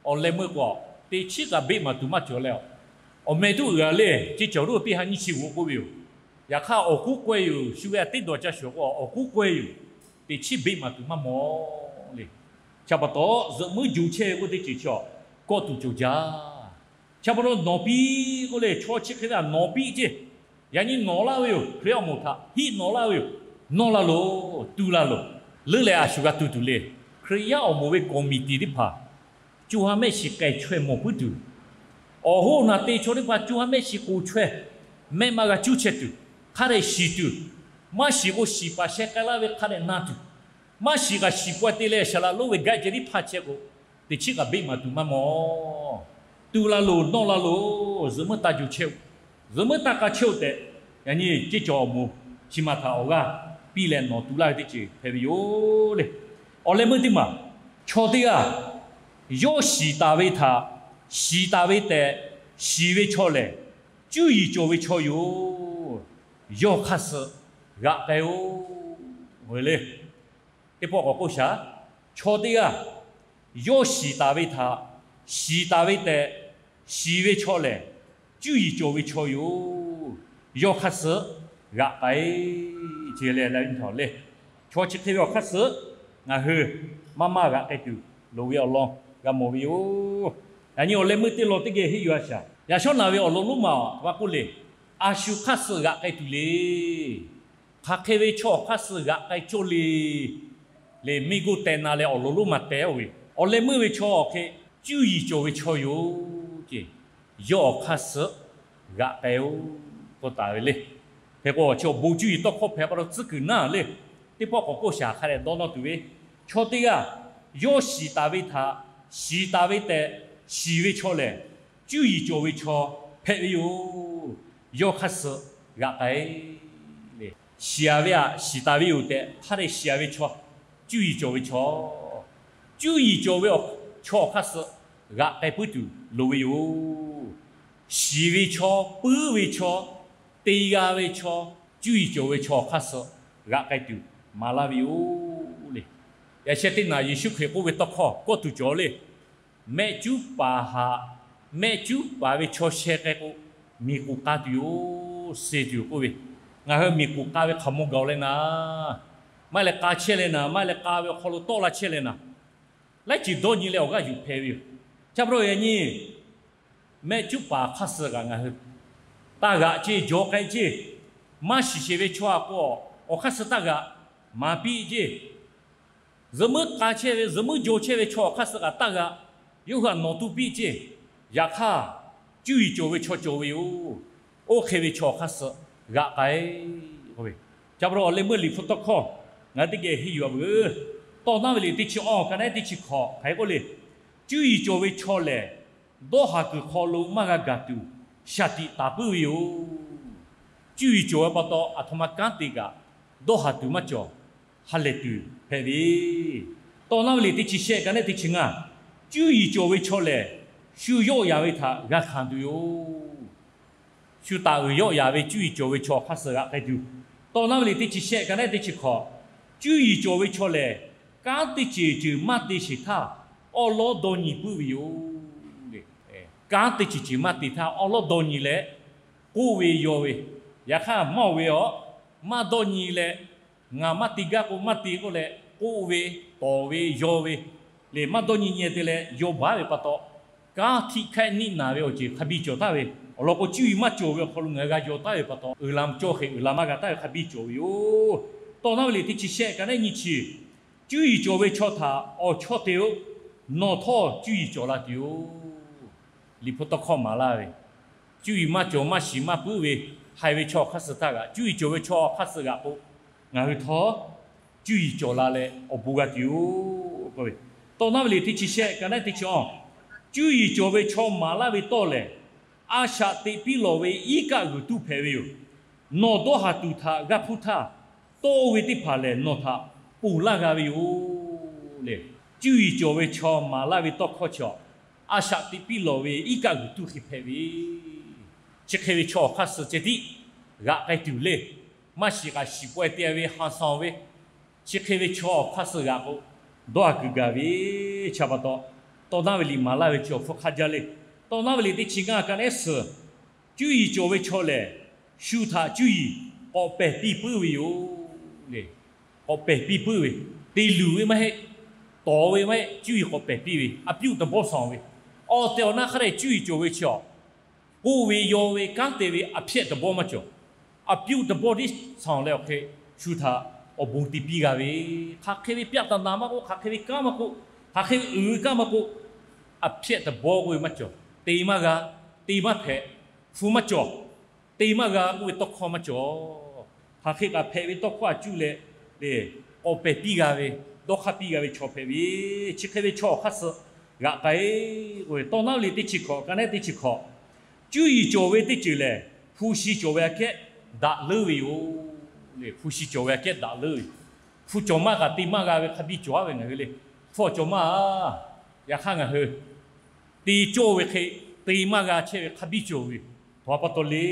Awˬ leh meuˇ k'o, teˇ chiˉ kaꞈ beˆ maˍ tuˬ maˇ cawˬ leh, awˬ meh tuˉ uiˍ a le, ceˇ cawˬ roˇ teˇ ha nyiˇ chi g'oꞈ k'oˆ ve yoˬ. Yaꞈ hk'aˇ awˬ kuˉ k'awehˇ yoˬ. Shu ve a teˇ dawˬ ca shuˍ k'o awˬ kuˉ k'awehˇ yoˬ. Teˇ chiˉ beˆ maˍ tuˬ maˇ mawˬ le. Chi pa taw zuhꞈ muiˉ jo chehˇ ve k'oˆ teˇ ceuˬ chi a, kawˆ tuˬ cawˬ jaˇ. Chi pa taw nawˬ piˇ k'oˆ le, chaw chi hk'e ve a nawˬ piˇ ceˇ. Yaꞈ nyi nawˬ laˇ ve yoˬ. Hkriꞈ yaˇ awˬ moˍ htaꞈ hiˆ nawꞈ laˇ ve yoˬ. Nawˇ la loˬ, tu la loˬ. Leuˉ leh a shu g'a tu tuˬ le. Hkriꞈ yaˇ awˬ moˍ ve committee teˇ hpaˍ co ha mehˆ shiˍ k'ai chaweh mawˬ puiˉ tuˬ, awˬ hoˉ naˬ te chaw teˇ hpaˍ co ha mehˆ shiˍ k'oˍ chaweh, mehˆ maˇ g'a cuˇ chehˇ tuˬ, hk'a dehꞈ shiˍ tuˬ, maˇ shiˍ k'o shiˍ paˍ sheh k'ai laˇ ve hk'a dehꞈ na tuˬ, maˇ shiˍ kaꞈ shiˍ paweh te leh shaˍ laꞈ lonˉ ve gaˆ ceh tiˉ hpaˇ chehˇ k'o, teˇ chiˉ kaꞈ beˆ maˍ tuˬ maˇ mawˬ. Tu la loˬ, nawˇ la loˬ, zuhꞈ meuˇ taˇ juˬ chehˇ-oˬ. Zuhꞈ meuˇ taˇ k'a chehˇ-oˬ tehꞈ, yaꞈ nyi ceˇ cawˬ awˬ moˍ chi ma htaꞈ awˬ g'aˇ piˇ leh nawˬ tu laˇ ve teˇ ceuˬ hpehꞈ ve yoˬ le. Awˬ leh meuˇ teˇ maˬ, chaw teˇ g'aˇ yawˇ shiˍ taˍ ve htaꞈ shiˍ taˍ ve tehꞈ shiˍ ve chaw lehˬ, cuˇ yiˍ cawˬ ve chaw yoˬ. Yawˇ hk'aˇ suh g'aꞈ k'ai-oˬ le. Teˇ pawˆ k'awꞈ k'oˆ shaˍ. Chaw teˇ g'aˇ yawˇ shiˍ taˍ ve htaꞈ shiˍ taˍ ve tehꞈ shiˍ ve chaw lehˬ, cuˇ yiˍ cawˬ ve chaw yoˬ. Yawˇ hk'aˇ suh g'aꞈ k'ai ce le le le. Chaw chi hk'e ve awˬ hk'aˇ suh ngaˬ hui maˇ maˇ g'aꞈ k'ai tuˬ loˍ ve awˬ lawn g'a mawˬ ve yoˬ. Yaꞈ nyi awˬ leh meuˇ teˇ lawn teˇ geh henˇ yuˬ-a shaˍ. Yaꞈ shawˉ naˍ ve awˬ lawn lonˉ ma-a k'oˆ le, a shu hk'aˇ suh g'aꞈ k'ai tuˬ le. Hk'aˬ hk'e ve chaw awˬ hk'aˇ suh g'aꞈ k'ai cawˇ le le, miˬguiˬ tehˬ na leh awˬ lawn lonˉ ma teh-oˬ ve, awˬ leh meuˇ ve chaw awˬ hk'e cuˇ yiˍ cawˬ ve chaw yoˬ ce. Yawˇ awˬ hk'aˇ suh g'aꞈ k'ai-oˬ k'oˆ taˍ ve le. Hk'e k'o, chi awˬ bon cuˇ yiˍ tawˇ hkawˇ hpehꞈ pa taw tcuhˉ kuiˬ naˉ le. Teˇ pawˆ k'awꞈ k'oˆ shaˍ hk'a dehꞈ dawˇ nawˇ tuˬ ve, chaw teˇ g'aˇ yawˇ shiˍ taˍ ve htaꞈ shiˍ taˍ ve tehꞈ shiˍ ve chaw lehˬ, cuˇ yiˍ cawˬ ve chaw hpehꞈ ve yoˬ. Yawˇ hk'aˇ suh g'aꞈ k'ai le. Shiˍ-a ve htaꞈ shiˍ taˍ ve yoˬ tehꞈ hk'a dehꞈ shiˍ-a ve chaw, cuˇ yiˍ cawˬ ve chaw, cuˇ yiˍ cawˬ ve chaw awˬ hk'aˇ suh g'aꞈ k'ai puiˉ tuˬ loˍ ve yoˬ. Shiˍ ve chaw, puiˉ ve chaw, te g'a ve chaw, cuˇ yiˍ cawˬ ve chaw awˬ hk'aˇ suh g'aꞈ k'ai tuˬ maˍ laˇ ve yoˬ le. Yaꞈ sheh teˇ naˍ Yeˍsuˆ Hkriꞈ k'oˆ ve tawˇ hkawˇ kawˇ tuˬ cawˬ le. Mehˆ cuˉ paˍ htaꞈ mehˆ cuˉ paˍ ve chaw sheh k'ai k'o, miˬ k'oˍ k'a tuˬ yoˬ, suh tuˬ yoˬ k'oˆ ve. Ngaˬ hui miˬ k'oˍ k'a ve hk'aˬ mawˇ gaˬ-oˬ leh naˍ, maˇ leh k'a chehˇ leh naˍ, maˇ leh k'a ve awˬ hk'aw lo tawˆ la chehˇ leh naˍ, laiˉ ceuˬ dawˇ nyi leh awˬ g'aˇ yuˬ hpehꞈ ve yoˬ. Chi pa taw yaꞈ nyi mehˆ cuˉ paˍ hk'aˇ suh kaꞈ ngaˬ hui taˇ g'aꞈ ceˇ, jaw k'ai ceˇ. Maˇ shiˍ sheˍ ve chaw-a k'o, awˬ hk'aˇ suh taˇ g'aꞈ, maˍ piˇ ceˇ. Zuhꞈ meuˉ k'a chehˇ ve, zuhꞈ meuˉ jaw chehˇ ve chaw awˬ hk'aˇ suh kaꞈ taˇ g'aꞈ, yawˇ hui htaꞈ nawˬ tu piˇ ceˇ. Yaꞈ hk'aˇ, cuˇ yiˍ cawˬ ve chaw cawˬ ve yoˬ. Oˇ hk'e ve chaw awˬ hk'aˇ suh g'aꞈ k'ai k'oˆ ve. Chi pa taw awˬ leh meuˇ Liꞈ hpu tawˇ hkawˇ ngaˬ hui teˇ geh henˇ yuˬ-a veuˬ. Tawˇ naˉ ve liꞈ teˇ chi awˬ ka naˉ teˇ chi hkawꞈ hk'aˬ hk'e k'oˆ le, cuˇ yiˍ cawˬ ve chaw lehˬ, dawˇ haˍ kuiˬ hk'aw lo maˇ g'a gaˬ tuˬ shaˍ tiꞈ taˍ puiˉ ve yoˬ. Cuˇ yiˍ cawˬ ve pa taw aˬ htoꞈ ma kanˉ te kaꞈ, dawˇ haˍ tuˬ maˇ cawˬ, ha lehˬ tuˬ hpehꞈ ve. Tawˇ naˉ ve liꞈ teˇ chi shehˆ ka naˉ teˇ chi ngaˇ, cuˇ yiˍ cawˬ ve chaw lehˬ, shu yawˆ yaˍ ve htaꞈ g'a hkanˍ tuˬ yoˬ. Shu taˍ uiˍ yawˆ yaˍ ve cuˇ yiˍ cawˬ ve chaw awˬ hk'aˇ suh g'aꞈ k'ai tuˬ. Tawˇ naˉ ve liꞈ teˇ chi shehˆ ka naˉ teˇ chi hkawꞈ, cuˇ yiˍ cawˬ ve chaw lehˬ, kanˉ teˇ ceuˬ ceuˬ maˇ te sheˍ htaˇ, awˉ lawˉ dawˇ nyi puiˉ ve yoˬ. Kanˉ teˇ ceuˬ ceuˬ maˇ te htaˇ awˉ lawˉ dawˇ nyi leh, k'oˆ ve yaw ve, yaꞈ hk'aˇ maˇ oˬ ve aˬ, maˇ dawˇ nyi leh, ngaˬ maˇ te gaˇ k'o maˇ te k'oˆ leh k'oˆ ve, tawˍ ve, yaw ve, lehˬ maˇ dawˇ nyi nyi te leh yaw baˉ ve pa taw, kanˉ htiˆ hkehˆ niˆ naˍ ve awˬ ceuˬ hk'a biˇ cawˬ taˍ ve, awˬ lawn k'o cuˇ yiˍ maˇ cawˬ ve awˬ hk'aw lo ngaˬ hui g'a yaw taˍ ve pa taw, uiˍ la cawˇ hk'e uiˍ la maˇ g'a taˍ ve hk'a biˇ cawˬ ve yoˬ. Tawˇ naˉ ve liꞈ teˇ chi shehˆ ka naˉ nyi chi, cuˇ yiˍ cawˬ ve chaw htaꞈ awˬ chawˇ te-o, nawˬ htawˇ cuˇ yiˍ cawˬ la tuˬ yoˬ. Liꞈ hpu tawˇ hkawˇ maˍ laˇ ve, cuˇ yiˍ maˇ cawˬ maˇ shiˍ maˇ puiˉ ve haiˬ ve chaw awˬ hk'aˇ suh htaˇ g'aꞈ, cuˇ yiˍ cawˬ ve chaw awˬ hk'aˇ suh g'aꞈ k'o, ngaˬ hui htawˇ cuˇ yiˍ cawˬ la leh awˬ bon g'a tuˬ yoˬ. Tawˇ naˉ ve liꞈ teˇ chi shehˆ ka naˉ teˇ chi awˬ, cuˇ yiˍ cawˬ ve chaw maˍ laˇ ve tawˇ lehˬ, a shaꞈ teꞈ piˇ lawˬ ve iˉ kaˆ g'uiˬ tuˇ hpehꞈ ve yoˬ. Nawˬ dawˇ haˍ tuˬ htaꞈ g'aˇ hpuˇ htaˇ, tawˇ oˇ ve teˇ hpaˍ lehˬ nawˬ htaꞈ ponˬ laˇ g'a ve yoˬ le. Cuˇ yiˍ cawˬ ve chaw maˍ laˇ ve tawˇ hkawˇ chi awˬ, a shaꞈ teꞈ piˇ lawˬ ve iˉ kaˆ g'uiˬ tuˇ hk'e hpehꞈ ve, chi hk'e ve chaw awˬ hk'aˇ suh ceh tiˉ g'aꞈ k'ai tuˬ le. Maˇ shiˍ kaꞈ shiˍ paweh te ve ha sanˍ ve, chi hk'e ve chaw awˬ hk'aˇ suh g'aꞈ k'o, dawˇ haˍ kuiˬ gaˬ ve. Chi pa taw, tawˇ naˉ ve liꞈ maˍ laˇ ve chi awˬ hpfuhˇ hk'aˇ jaˇ le. Tawˇ naˉ ve liꞈ teˇ chi ngaˇ ka naˉ suhˍ, cuˇ yiˍ cawˬ ve chaw lehˬ, shu htaꞈ cuˇ yiˍ k'awꞈ pehˬ piˇ puiˉ ve yoˬ le. K'awꞈ pehˬ piˇ puiˉ ve, te luˬ ve maˇ heˆ, tawˍ ve maˇ heˆ, cuˇ yiˍ k'awꞈ pehˬ piˇ ve, a pyuˆ သဘောဆောင် ve, awˬ tehˬ awˬ naˉ hk'a dehꞈ cuˇ yiˍ cawˬ ve chi awˬ, k'oˆ ve yaw ve kanˉ te ve a hpyehꞈ သဘော maˇ cawˬ. A pyuˇ teˇ bawˇ tiˉ shaˍ leh awˬ hk'e shu htaꞈ awˬ bon te piˇ g'a ve, hk'aˬ hk'e ve pyaˆ taˍ naˍ maˇ k'oˆ, hk'aˬ hk'e ve kanˉ maˇ k'oˆ, hk'aˬ hk'e ve uiˍ ve kanˉ maˇ k'oˆ, a hpyehˇ teˇ bawˇ k'oˆ ve maˇ cawˬ. Te maˇ g'a, te maˇ hpehꞈ, hpu maˇ cawˬ, te maˇ g'a k'oˆ ve tawˇ hkawˇ maˇ cawˬ. Hk'aˬ hk'e kaꞈ hpehꞈ ve tawˇ hkawˇ a cuˇ leh, lehˬ k'awꞈ pehˬ piˇ g'a ve, dawˇ hk'aˇ piˇ g'a ve chaw hpehꞈ ve, chi hk'e ve chaw awˬ hk'aˇ suh g'aꞈ k'ai k'oˆ ve, Tawˇ naˉ ve liꞈ teˇ chi hkawꞈ, ka naˉ teˇ chi hkawꞈ, cuˇ yiˍ cawˬ ve teˇ ceuˬ lehˬ, hpu shi cawˬ ve aꞈ kehˉ daꞈ leuˉ ve yoˬ. Lehˬ hpu shi cawˬ ve aꞈ kehˉ daꞈ leuˉ ve, hpu cawˬ maˇ kaꞈ te maˇ g'a ve hk'a biˇ cawˬ ve ngaˬ hui le. Hpu cawˬ maˇ, yaꞈ hk'aˇ ngaˬ hui te cawˇ ve hk'e te maˇ g'a chehˇ ve hk'a biˇ cawˬ ve yoˬ. Htaꞈ pa taw le,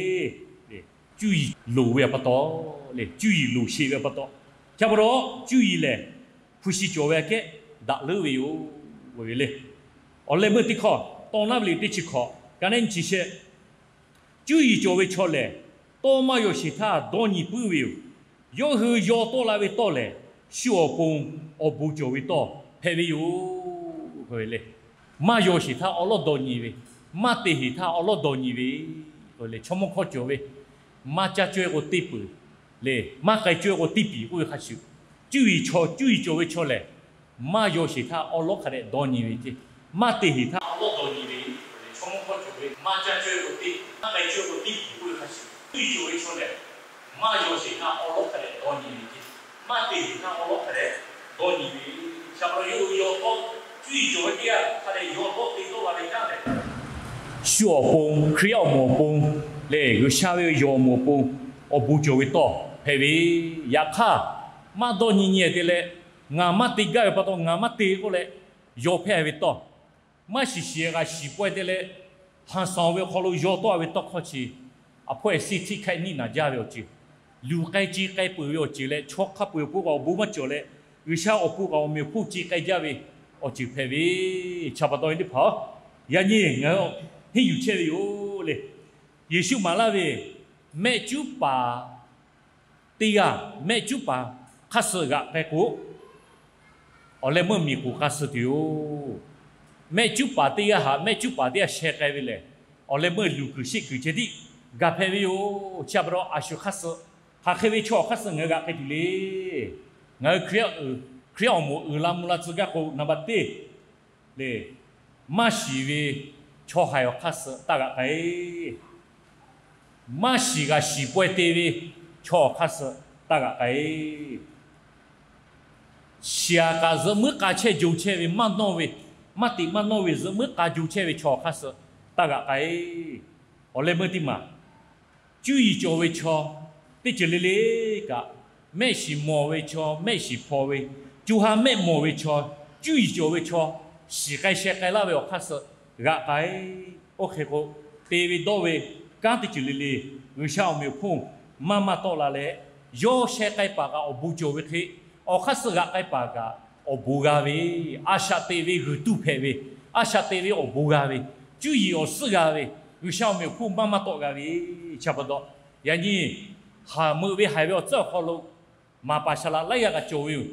cuˇ yiˍ loˍ ve pa taw, lehˬ cuˇ yiˍ loˍ sheˍ ve pa taw, chi pa taw cuˇ yiˍ lehˬ hpu shi cawˬ ve aꞈ kehˉ daꞈ leuˉ ve yoˬ. Awˬ leh meuˇ teˇ hkawˇ, Tawˇ naˉ ve liꞈ teˇ chi hkawꞈ, ka naˉ nyiˇ chi shehˆ, cuˇ yiˍ cawˬ ve chaw lehˬ, tawˇ maˇ yaw sheˍ htaˇ dawˇ nyi puiˉ ve yoˬ. Yawˇ hui yaw tawˆ la ve tawˇ lehˬ, shu awˬ pon awˬ bon cawˬ ve tawˇ hpehꞈ ve yoˬ. Maˇ yaw sheˍ htaˇ awˉ lawˉ dawˇ nyi ve, maˇ te sheˍ htaˇ awˉ lawˉ dawˇ nyi ve, chaw mawˇ hkawˇ cawˬ ve, maˇ caˇ caweh k'o teˇ peuˬ lehˬ, maˇ k'ai caweh k'o teˇ piˍ k'oˆ ve hk'a shuˍ, cuˇ yiˍ chaw, cuˇ yiˍ cawˬ ve chaw lehˬ, maˇ yaw sheˍ htaˇ awˉ lawˉ hk'a dehꞈ dawˇ nyi ve ceˇ, maˇ te sheˍ htaˇ awˉ lawˉ dawˇ nyi ve, chaw mawˇ hkawˇ cawˬ ve, maˇ caˇ caweh k'o teˇ, maˇ k'ai caweh k'o teˇ piˍ k'oˆ ve hk'a shuˍ, cuˇ yiˍ cawˬ ve chaw lehˬ, maˇ yaw sheˍ htaˇ awˉ lawˉ hk'a dehꞈ dawˇ nyi ve ceˇ, maˇ te sheˍ htaˇ awˉ lawˉ hk'a dehꞈ dawˇ nyi ve, shaˍ pa taw yawˇ hui yaw tawˆ, cuˇ yiˍ cawˬ ve teˇ g'aˇ hk'a dehꞈ yaw tawˆ te tawˆ la ve caˉ lehˬ, shu awˬ pon, Hkriꞈ yaˇ awˬ moˍ awˬ pon lehˬ, G'uiˬsha ve yawˬ awˬ moˍ awˬ pon awˬ bon cawˬ ve tawˇ hpehꞈ ve. Yaꞈ hk'aˇ, maˇ dawˇ nyi nyi te leh, ngaˬ maˇ te gaˇ ve pa taw ngaˬ maˇ te k'oˆ leh yaw hpehˇ ve tawˇ, maˇ shiˍ shiˍ g'a shiˍ pawehˇ te leh, haˍ sanˍ ve awˬ hk'aw lo yaw tawˆ ve tawˇ hkawˇ chi, a hpawˇ e siˉ htiˇ hkehˆ niˆ naˍ jaˇ ve awˬ ceuˬ, luˬ k'ai ce k'ai peuˬ ve awˬ ceuˬ leh, chaw hk'a peu-eˬ awˬ pon kaꞈ awˬ bon maˇ cawˬ leh, G'uiˬsha awˬ pon kaꞈ awˬ meꞈ awˬ hponˇ ce k'ai jaˇ ve awˬ ceuˬ hpehꞈ ve. Chi pa taw teˇ hpaˍ-oˬ, yaꞈ nyi ngaˬ hui henˇ yuˬ chehˇ ve yoˬ le. Yeˍsuˆ maˍ laˇ ve, mehˆ cuˉ paˍ teˇ g'aˇ mehˆ cuˉ paˍ hk'aˇ suh g'aꞈ k'ai k'o, awˬ leh meuˇ miˬ k'oˍ k'a suh tuˬ yoˬ. Mehˆ cuˉ paˍ teˇ g'aˇ htaꞈ mehˆ cuˉ paˍ teˇ g'aˇ sheh k'ai ve lehˬ, awˬ leh meuˇ luˬ kuiˬ sheˆ kuiˬ ceh tiˉ gaˬ hpehꞈ ve yoˬ. Chi pa taw a shu hk'aˇ suh, hk'aˬ hk'e ve chaw awˬ hk'aˇ suh ngaˬ hui g'aꞈ k'ai tuˬ le. Ngaˬ hui Hkriꞈ yaˇ awˬ moˍ uiˍ la mvuh la tcuh gaˇ k'o, naˍ baꞈ teˇ lehˬ, maˇ shiˍ ve chaw haiˬ awˬ hk'aˇ suh taˇ g'aꞈ k'ai. Maˇ shiˍ g'a shiˍ pawehˇ te ve chaw awˬ hk'aˇ suh taˇ g'aꞈ k'ai. Shiˍ aꞈ kaꞈ zuhꞈ muiˉ k'a chehˇ jo chehˇ ve maˇ nawˇ ve, maˇ teꞈ maˇ nawˇ ve zuhꞈ muiˉ k'a jo chehˇ ve chaw awˬ hk'aˇ suh taˇ g'aꞈ k'ai. Awˬ leh meuˇ teˇ maˬ, cuˇ yiˍ cawˬ ve chaw, teˇ ceuˬ le le kaꞈ, mehˆ shiˍ mawˬ ve chaw, mehˆ shiˍ hpaw ve, co ha mehˆ mawˬ ve chaw, cuˇ yiˍ cawˬ ve chaw, shiˍ k'ai sheh k'ai laˇ ve awˬ hk'aˇ suh g'aꞈ k'ai. Oˇ hk'e k'o, te ve dawˇ ve kanˉ teˇ ceuˬ le le, G'uiˬsha awˬ meꞈ awˬ hponˇ maˇ maˇ tawˆ la leh, yawˇ sheh k'ai paˍ kaꞈ awˬ bon cawˬ ve hk'e, awˬ hk'aˇ suh g'aꞈ k'ai paˍ kaꞈ awˬ bon g'a ve, a shaꞈ teꞈ ve g'uiˬ tuˇ hpehꞈ ve, a shaꞈ teꞈ ve awˬ bon g'a ve, cuˇ yiˍ awˬ suhˉ g'a ve, G'uiˬsha awˬ meꞈ awˬ hponˇ maˇ maˇ tawˆ g'a ve. Chi pa taw, yaꞈ nyi haˍ meuꞈ ve haiˬ ve awˬ tcuhˉ awˬ hk'aw lo maˍ paˍ shaˍ laꞈ laiˉ g'aˇ kaꞈ cawˬ ve yoˬ.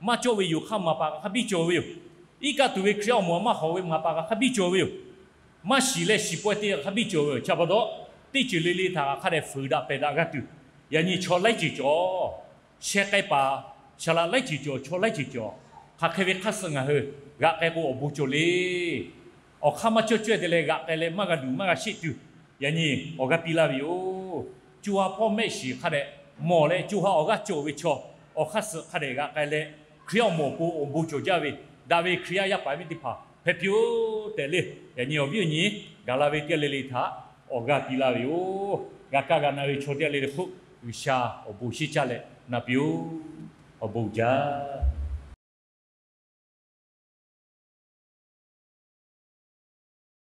Maˇ cawˇ ve yoˬ hk'aˇ maˍ paˍ kaꞈ hk'a biˇ cawˬ ve yoˬ. Iˉ kaˆ tuˬ ve Hkriꞈ yaˇ awˬ moˍ maˇ hawˍ ve maˍ paˍ kaꞈ hk'a biˇ cawˬ ve yoˬ. Maˇ shiˍ leh shiˍ pawehˇ te hk'a biˇ cawˬ ve yoˬ. Chi pa taw, teˇ ceuˬ le le htaꞈ hk'a dehꞈ fuiˍ daꞈ pehˬ daꞈ g'a tuˬ, yaꞈ nyi chaw laiˉ ceuˬ cawˬ. Sheh k'ai paˍ shaˍ laꞈ laiˉ ceuˬ cawˬ, chaw laiˉ ceuˬ cawˬ. Hk'aˬ hk'e ve hk'aˇ suh ngaˬ hui g'aꞈ k'ai k'o awˬ bon cawˬ le. Awˬ hk'aˇ maˇ cawˇ cawehˇ te leh g'aꞈ k'ai leh maˇ g'a luˬ maˇ g'a sheˆ tuˬ, yaꞈ nyi awˬ g'aˇ piˇ laˇ ve yoˬ. Co ha hpawˇ mehˆ shiˍ hk'a dehꞈ mawˬ leh co ha awˬ g'aˇ cawˬ ve chaw awˬ hk'aˇ suh hk'a dehꞈ g'aꞈ k'ai leh, Hkriꞈ yaˇ awˬ moˍ awˬ pon awˬ bon cawˬ jaˇ ve daꞈ ve Hkriꞈ yaˇ yaˇ paˍ miˇ teˇ hpaˍ hpehꞈ piˇ-oˆ tehꞈ le. Yaꞈ nyi awˬ viˉ awˬ nyi gaˬ la ve teˇ g'aˇ le le htaꞈ awˬ g'aˇ piˇ laˇ ve yoˬ. G'a kaˇ g'a na ve chaw teˇ g'aˇ le le hk'oˆ G'uiˬsha awˬ bon shiˍ caˇ leh na piˇ-oˆ. Awˬ bon jaˇ.